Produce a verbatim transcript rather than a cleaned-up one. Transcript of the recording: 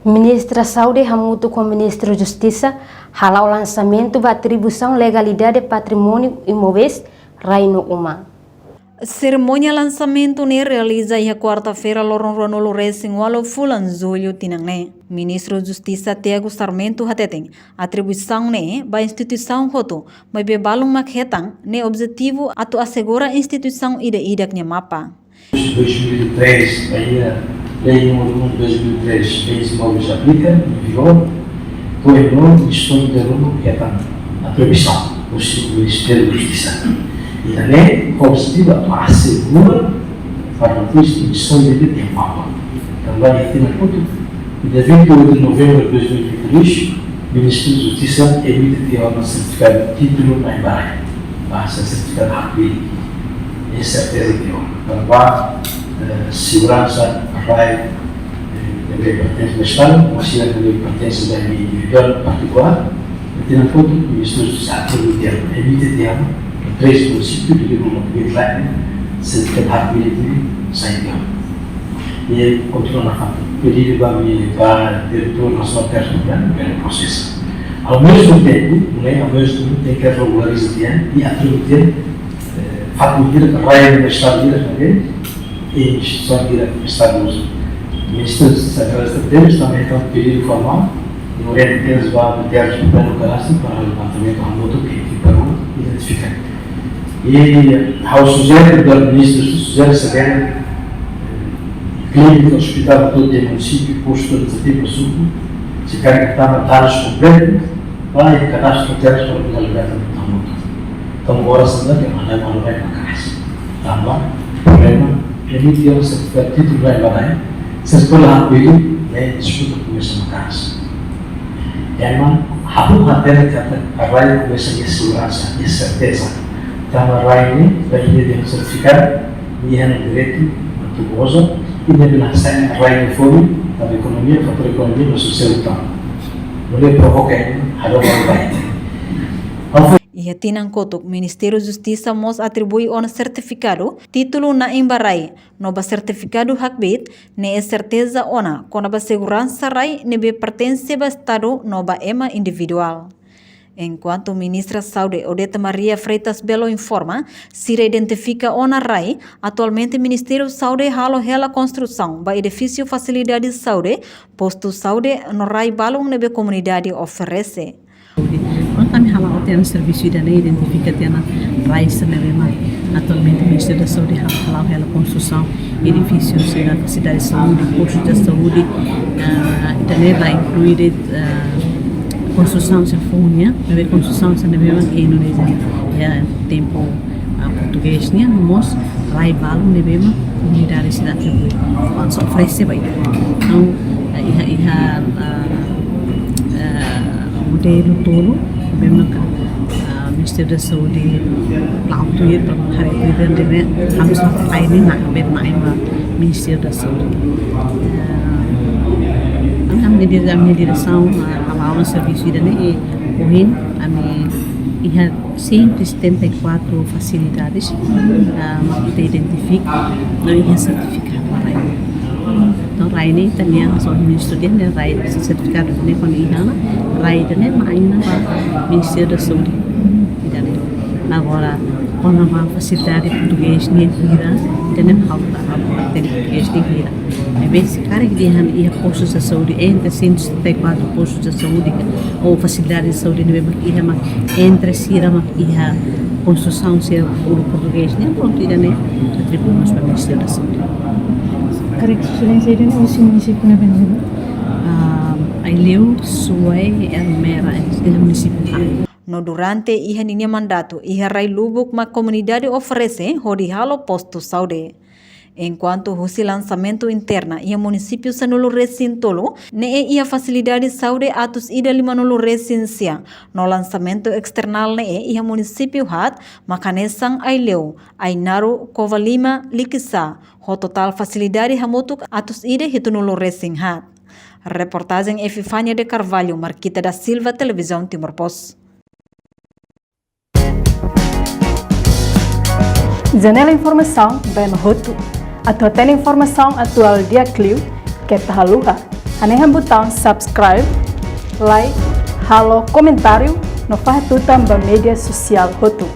Ministra Saúde hamutuk ho Ministru Justisa hala'o lansamentu ba atribuisaun legalidade patrimóniu imovéis rai no uma. Serimónia lansamentu ne'e realiza iha kuarta-feira loron ruanulu resin ualu fulan Jullu tinan ne'e. Ministru Justisa Tiago Sarmento hateten, atribuisaun ne'e ba instituisaun hotu, maibé balun mak hetan ne'e objetivu atu asegura instituisaun ida-idak nia mapa. Dois mil e três, aí a Lei número um de dois mil e três, Bens Imóveis aplika, em vigor, pois no Ministério da Ruma, que é a atribuisaun, o Ministério da Justiça. E também, o objetivu atu asegura para a instituisaun ida-idak nia mapa. Tanba iha tinan kotuk, dia vinte e oito de novembro de dois mil e vinte e três, Ministru Justisa emite tiha ona sertifikadu títulu na'in ba rai, ba sertifikadu hakbilin. Iha serteza tiha ona. Tanba, eh, seguransa rai, eh, ne'ebé pertense ba Estadu, mas sira ne'ebé pertense ba individuál partikular, iha tinan kotuk, Ministru Justisa emite tiha ona, emite tiha ona, três munisípiu, Dili, Ruma, Kbiit, Lakne, sertifikadu hakbilin sai tiha ona. I kontinua nafatin. Pedidu ba ami, ba Diretór Nasionál Terras Propriedade, bele prosesa. Ao mesmo tempo, né, ao mesmo tempo, tenke regulariza tiha ona, i atribui tiha ona, eh, faktu ida, rai ida, Estadu ida, também, i instituisaun ida, Estadu uza. Ministru Sagrada Terras também tem um pedido formal, e orienta eles ba Ministériu Públiku Kadastru para levantamentu hamutuk ho ekipa ruma, identifika. I ha'u sujere, ba Ministru sujere, se bele, eh, klínika, ospitál, hotu iha munisípiu, postu administrativu, suku, se karik tama dadus kompletu, ba iha kadastru terras para bele levantamentu hamutuk. Entaun, agora sim, ita manda, manda ba maka'as. Tanba problema, emite tiha ona sertifikadu títulu na'in ba rai, se escola hakbilin, ne'e disputa komesa maka'as. Ema, ha'u hatene katak rai komesa iha seguransa, iha serteza. Tanba rai ne'e, ba iha nia sertifikadu, nia iha direitu atu goza, i nia bele hasa'e rai ne'e folin, tanba ekonomia, fatór ekonomia, no sosiál tan. Nune'e provoka ema, halo ba rai. Iha tinan kotuk, Ministériu Justisa mós atribui ona sertifikadu títulu na'in ba rai, no ba sertifikadu hakbilin, ne'e serteza ona kona-ba seguransa rai ne'ebé pertense ba Estadu no ba ema individuál. Enkuantu Ministra Saúde Odete Maria Freitas Belo informa, sira identifika ona rai, atualmente Ministériu Saúde halo hela konstrusaun ba edifísiu fasilidade saúde, postu saúde no rai balun ne'ebé komunidade oferese. Kuandu ami hala'o tiha ona servisu ida-ne'e, identifika tiha ona rai sira ne'ebé mak atualmente Ministériu da Saúde ha-, hala'o hela konstrusaun edifísiu sira, fasilidade saúde, postu saúde, ah, ida-ne'e la inklui de'it, ah, konstrusaun sira foun nian, maibé konstrusaun sira ne'ebé mak iha Indonézia, iha tempu, ah, portugés nian, no mós rai balun ne'ebé mak komunidade sira atribui, atu oferese ba ita. Entaun, ah, iha, iha, ah, ah, modelu tolu, ne'ebé mak, ah, Ministériu da Saúde planu tuir, para haree tuir, ne'ebé harus rai ne'e na'in ba, na'in ba Ministériu da Saúde. Ah, ami, ami, ami diresaun, ah, hala'o servisu ida-ne'e, i ohin ami iha cento e setenta e quatro fasilidades, ah, mak ita identifika, no iha sertifikadu ba rai. Entaun, rai ne'e ita-nia, so ministru dehan ne'e rai sertifikadu ne'e kuandu iha ona, rai ida-ne'e mak iha ona ba Ministériu da Saúde. Ida-ne'e. Agora, kona-ba fasilidade portugés nian hira, ida-ne'e ha'u la hatene portugés nian hira. Maibé se karik dehan iha postu saúde, entre cento e setenta e quatro postus saúde, ou fasilidade saúde ne'ebé mak iha, mak entre sira mak iha konstrusaun sira uluk portugés nian, prontu, ida-ne'e atribui mós ba Ministériu da Saúde. Karik Sua Exelénsia, ida-ne'e husi munisípiu ne'ebé? Ah, Aileu, Suai, Ermera, iha munisípiu Aileu. No durante iha ninia mandatu, iha rai Lubuk mak komunidade oferese hodi halo postu saúde. Enkuantu husi lansamentu interna iha munisípiu sanulu resin tolu, ne'e iha fasilidade saúde atus ida limanulu resin sia, no lansamentu esternál ne'e iha munisípiu haat, mak hanesan Aileu, Ainaro, Covalima, Likisá, ho totál fasilidade hamutuk atus ida hitunulu resin haat. Reportajen Epifania de Carvalho, Marquita da Silva, Televizaun Timor Post. Janela informasaun ba ema hotu. Atu hatene informasaun atuál di'ak liu, keta haluha. Hanehan butaun subscribe, like, halo komentáriu no fahe tutan ba média sosiál hotu.